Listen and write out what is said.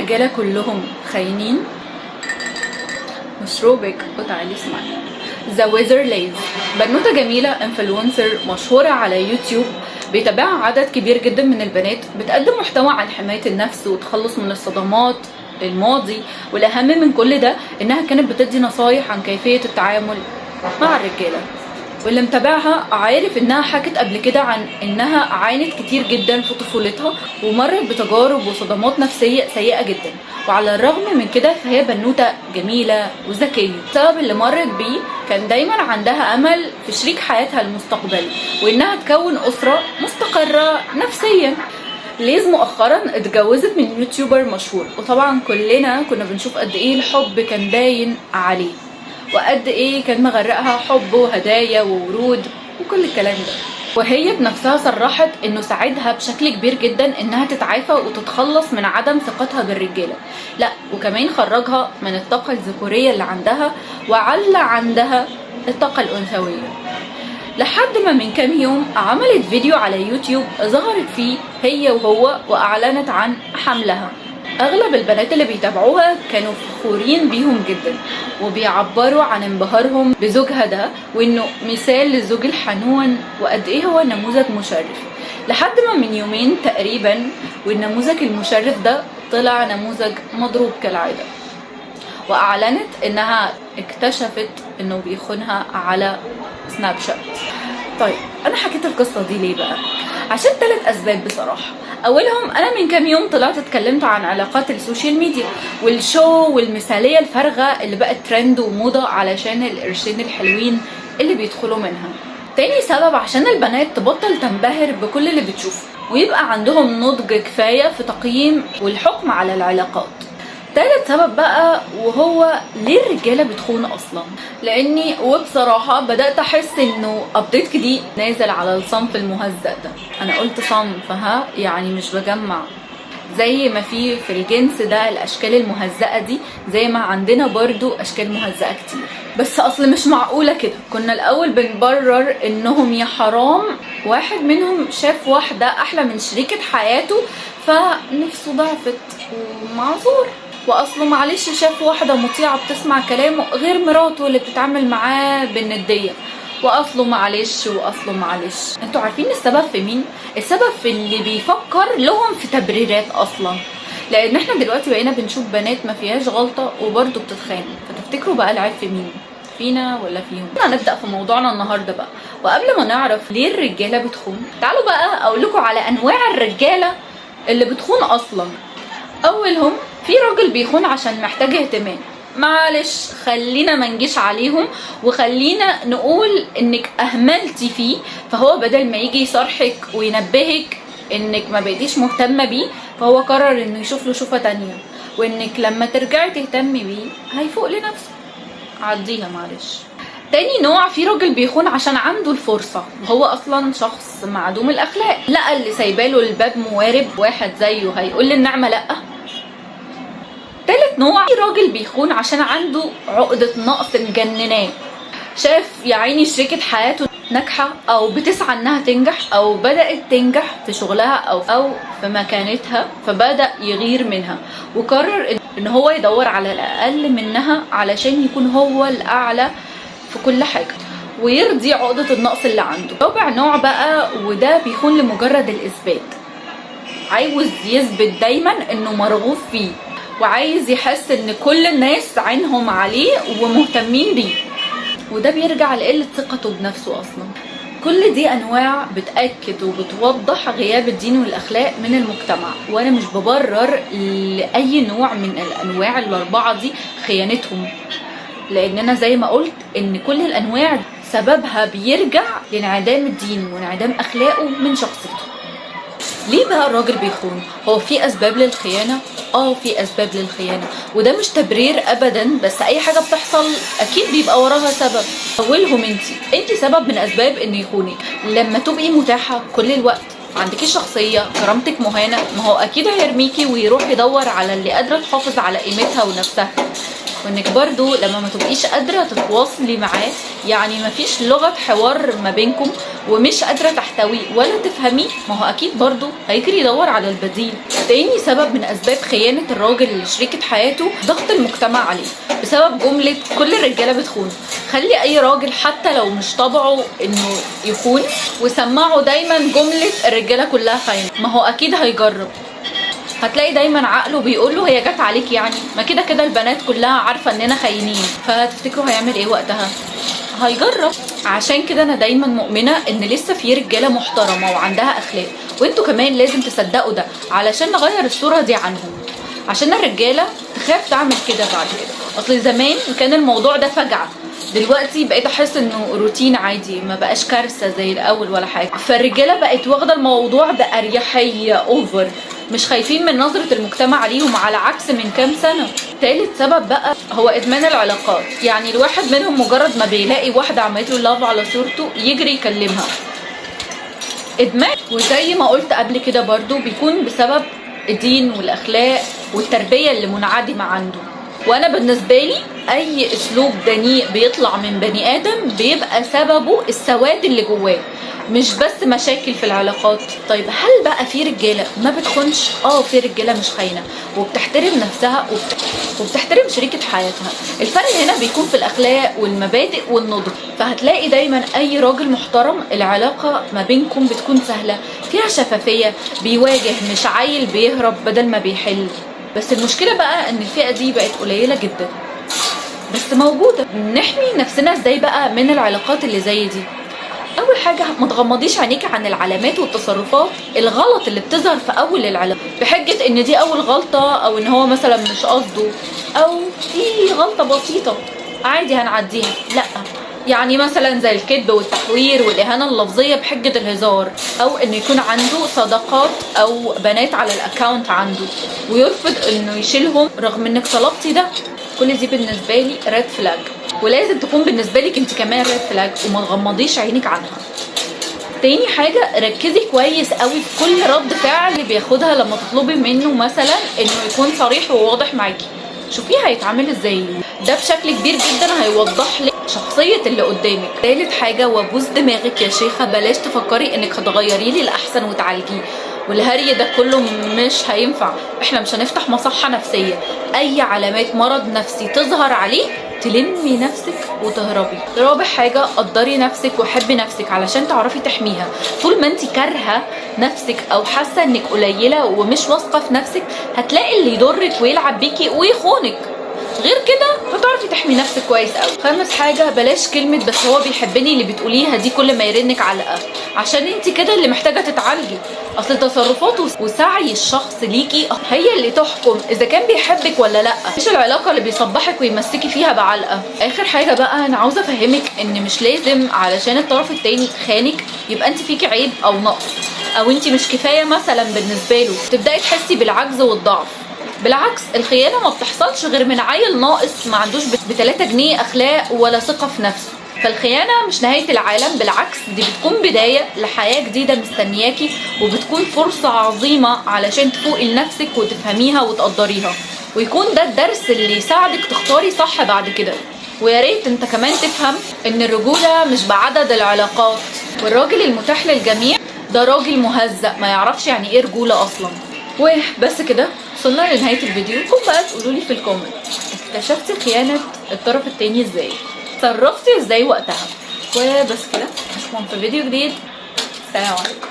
الرجالة كلهم خاينين؟ مشروبك وتعالي اسمعي. The Weather Lays بنوتة جميلة، influencer مشهورة على يوتيوب، بيتابعها عدد كبير جدا من البنات. بتقدم محتوى عن حماية النفس والتخلص من الصدمات الماضي، والأهم من كل ده إنها كانت بتدي نصايح عن كيفية التعامل مع الرجالة. واللي متابعها عارف انها حكت قبل كده عن انها عانت كتير جدا في طفولتها ومرت بتجارب وصدمات نفسية سيئة جدا، وعلى الرغم من كده فهي بنوتة جميلة وذكية. السبب اللي مرت بيه كان دايما عندها امل في شريك حياتها المستقبلي وانها تكون اسرة مستقرة نفسيا. ليز مؤخرا اتجوزت من YouTuber مشهور، وطبعا كلنا كنا بنشوف قد ايه الحب كان باين عليه وقد ايه كان مغرقها حب وهدايا وورود وكل الكلام ده. وهي بنفسها صرحت انه ساعدها بشكل كبير جدا انها تتعافى وتتخلص من عدم ثقتها بالرجاله، لا وكمان خرجها من الطاقة الذكورية اللي عندها وعلى عندها الطاقة الانثوية. لحد ما من كام يوم عملت فيديو على يوتيوب ظهرت فيه هي وهو واعلنت عن حملها. اغلب البنات اللي بيتابعوها كانوا فخورين بيهم جدا وبيعبروا عن انبهارهم بزوجها ده، وانه مثال للزوج الحنون وقد ايه هو نموذج مشرف. لحد ما من يومين تقريبا والنموذج المشرف ده طلع نموذج مضروب كالعادة، واعلنت انها اكتشفت انه بيخونها على سناب شات. طيب انا حكيت القصة دي ليه بقى؟ عشان 3 اسباب بصراحة. اولهم انا من كام يوم طلعت اتكلمت عن علاقات ال social media وال show والمثاليه الفارغة اللي بقت ترند وموضه علشان القرشين الحلوين اللي بيدخلوا منها. تاني سبب عشان البنات تبطل تنبهر بكل اللي بتشوفه ويبقى عندهم نضج كفاية في تقييم والحكم على العلاقات. تالت سبب بقى وهو ليه الرجالة بتخون اصلا؟ لاني وبصراحة بدات احس انه update جديد نازل على الصنف المهزأ ده. انا قلت صنف ها، يعني مش بجمع. زي ما في الجنس ده الاشكال المهزأة دي، زي ما عندنا برضو اشكال مهزأة كتير. بس اصل مش معقولة كده، كنا الاول بنبرر انهم يا حرام واحد منهم شاف واحدة احلى من شريكة حياته فنفسه ضعفت ومعذور، واصله معلش شاف واحدة مطيعة بتسمع كلامه غير مراته اللي بتتعامل معاه بالندية، واصله معلش واصله معلش. انتوا عارفين السبب في مين؟ السبب في اللي بيفكر لهم في تبريرات اصلا، لان احنا دلوقتي بقينا بنشوف بنات ما فيهاش غلطة وبرضه بتتخان. فتفتكروا بقى العيب في مين؟ فينا ولا فيهم؟ هنبدأ في موضوعنا النهارده بقى، وقبل ما نعرف ليه الرجالة بتخون تعالوا بقى اقول لكم على انواع الرجالة اللي بتخون اصلا. اولهم في راجل بيخون عشان محتاج اهتمام. معلش خلينا ما نجيش عليهم وخلينا نقول انك اهملتي فيه، فهو بدل ما يجي يصارحك وينبهك انك ما بقيتيش مهتمة بيه فهو قرر انه يشوف له شوفه تانية، وانك لما ترجعي تهتمي بيه هيفوق لنفسه. عديها معلش. تاني نوع في راجل بيخون عشان عنده الفرصة، وهو اصلا شخص معدوم الاخلاق، لقى اللي سايباله الباب موارب واحد زيه هيقول للنعمة لأ. تالت نوع في راجل بيخون عشان عنده عقدة نقص مجنناه، شاف يا عيني شريكة حياته ناجحة او بتسعى انها تنجح او بدأت تنجح في شغلها او في مكانتها، فبدأ يغير منها وقرر ان هو يدور على الاقل منها علشان يكون هو الاعلى في كل حاجة ويرضي عقدة النقص اللي عنده. رابع نوع بقى وده بيخون لمجرد الاثبات، عاوز يثبت دايما انه مرغوب فيه وعايز يحس ان كل الناس عينهم عليه ومهتمين بيه، وده بيرجع لقلة ثقته بنفسه اصلا. كل دي انواع بتأكد وبتوضح غياب الدين والاخلاق من المجتمع، وانا مش ببرر لاي نوع من الانواع الاربعة دي خيانتهم، لان انا زي ما قلت ان كل الانواع سببها بيرجع لانعدام الدين وانعدام اخلاقه من شخصيته. ليه بقى الراجل بيخون؟ هو في اسباب للخيانه؟ في اسباب للخيانه، وده مش تبرير ابدا، بس اي حاجة بتحصل اكيد بيبقى وراها سبب. اولهم انتي سبب من اسباب انه يخونك. لما تبقي متاحة كل الوقت، عندكي شخصية، كرامتك مهانة، ما هو اكيد هيرميكي ويروح يدور على اللي قادرة تحافظ على قيمتها ونفسها. وانك برضو لما ما تبقيش قادرة تتواصلي معاه، يعني ما فيش لغة حوار ما بينكم ومش قادرة تحتويه ولا تفهميه، ما هو اكيد برضو هيجري يدور على البديل. تاني سبب من اسباب خيانة الراجل لشريكة حياته ضغط المجتمع عليه بسبب جملة كل الرجالة بتخون. خلي اي راجل حتى لو مش طبعه انه يخون وسمعه دايما جملة الرجالة كلها خاينة، ما هو اكيد هيجرب. هتلاقي دايما عقله بيقول له هي جت عليك يعني، ما كده كده البنات كلها عارفه اننا خاينين. فتفتكروا هيعمل ايه وقتها؟ هيجرب. عشان كده انا دايما مؤمنة ان لسه في رجاله محترمه وعندها اخلاق، وانتوا كمان لازم تصدقوا ده علشان نغير الصورة دي عنهم، عشان الرجالة تخاف تعمل كده بعد كده. اصل زمان كان الموضوع ده فجعه، دلوقتي بقيت احس انه روتين عادي، ما بقاش كارثة زي الاول ولا حاجة. فالرجاله بقت واخده الموضوع باريحية over، مش خايفين من نظرة المجتمع عليهم، على عكس من كام سنة. تالت سبب بقى هو إدمان العلاقات. يعني الواحد منهم مجرد ما بيلاقي واحدة عملت له love على صورته يجري يكلمها، إدمان. وزي ما قلت قبل كده برضو بيكون بسبب الدين والأخلاق والتربية اللي منعدمة عنده. وانا بالنسبة لي اي اسلوب دنيء بيطلع من بني ادم بيبقى سببه السواد اللي جواه، مش بس مشاكل في العلاقات. طيب هل بقى في رجاله ما بتخونش؟ في رجاله مش خاينه وبتحترم نفسها وبتحترم شريكه حياتها. الفرق هنا بيكون في الاخلاق والمبادئ والنضج. فهتلاقي دايما اي راجل محترم العلاقة ما بينكم بتكون سهلة، فيها شفافية، بيواجه، مش عيل بيهرب بدل ما بيحل. بس المشكلة بقى ان الفئة دي بقت قليله جدا، بس موجودة. نحمي نفسنا ازاي بقى من العلاقات اللي زي دي؟ اول حاجة، ما تغمضيش عينيك عن العلامات والتصرفات الغلط اللي بتظهر في اول العلاقة بحجة ان دي اول غلطه، او ان هو مثلا مش قصده، او في غلطه بسيطة عادي هنعديها. لا، يعني مثلا زي الكذب والتحوير والاهانة اللفظية بحجة الهزار، او انه يكون عنده صداقات او بنات على ال account عنده ويرفض انه يشيلهم رغم انك طلبتي ده. كل دي بالنسبة لي red flag، ولازم تكون بالنسبة لك انت كمان red flag، وما تغمضيش عينك عنها. تاني حاجة، ركزي كويس قوي في كل رد فعل بياخدها لما تطلبي منه مثلا انه يكون صريح وواضح معاكي. شوفيه هيتعامل ازاي، ده بشكل كبير جدا هيوضح لك شخصية اللي قدامك. تالت حاجة، وبوس دماغك يا شيخة، بلاش تفكري انك هتغيريه للأحسن وتعالجيه والهري ده كله، مش هينفع. احنا مش هنفتح مصحة نفسية. اي علامات مرض نفسي تظهر عليه تلمي نفسك وتهربي. رابع حاجة، قدري نفسك وحبي نفسك علشان تعرفي تحميها. طول ما انت كارهة نفسك او حاسة انك قليلة ومش واثقة في نفسك هتلاقي اللي يضرك ويلعب بيكي ويخونك. غير كده هتعرفي تحمي نفسك كويس قوي. خامس حاجة، بلاش كلمة بس هو بيحبني اللي بتقوليها دي كل ما يرنك علقه، عشان انت كده اللي محتاجه تتعالجي. اصل تصرفاته وسعي الشخص ليكي هي اللي تحكم اذا كان بيحبك ولا لا، مش العلاقة اللي بيصبحك ويمسكي فيها بعلقه. اخر حاجة بقى، انا عاوزه افهمك ان مش لازم علشان الطرف التاني خانك يبقى انت فيكي عيب او نقص او انت مش كفاية مثلا بالنسبة له، تبداي تحسي بالعجز والضعف. بالعكس، الخيانة ما بتحصلش غير من عيل ناقص ما عندوش ب3 جنيه اخلاق ولا ثقة في نفسه. فالخيانه مش نهاية العالم، بالعكس دي بتكون بداية لحياه جديدة مستنياكي، وبتكون فرصة عظيمة علشان تفوقي لنفسك وتفهميها وتقدريها، ويكون ده الدرس اللي يساعدك تختاري صح بعد كده. ويا ريت انت كمان تفهم ان الرجولة مش بعدد العلاقات، والراجل المتاح للجميع ده راجل مهزأ ما يعرفش يعني ايه رجوله اصلا. وبس كده وصلنا لنهاية الفيديو. كون بقى تقولوا لي في ال comment اكتشفتي خيانة الطرف التاني ازاي، تصرفتي ازاي وقتها. وبس كده، اشوفكم في فيديو جديد. سلام عليكم.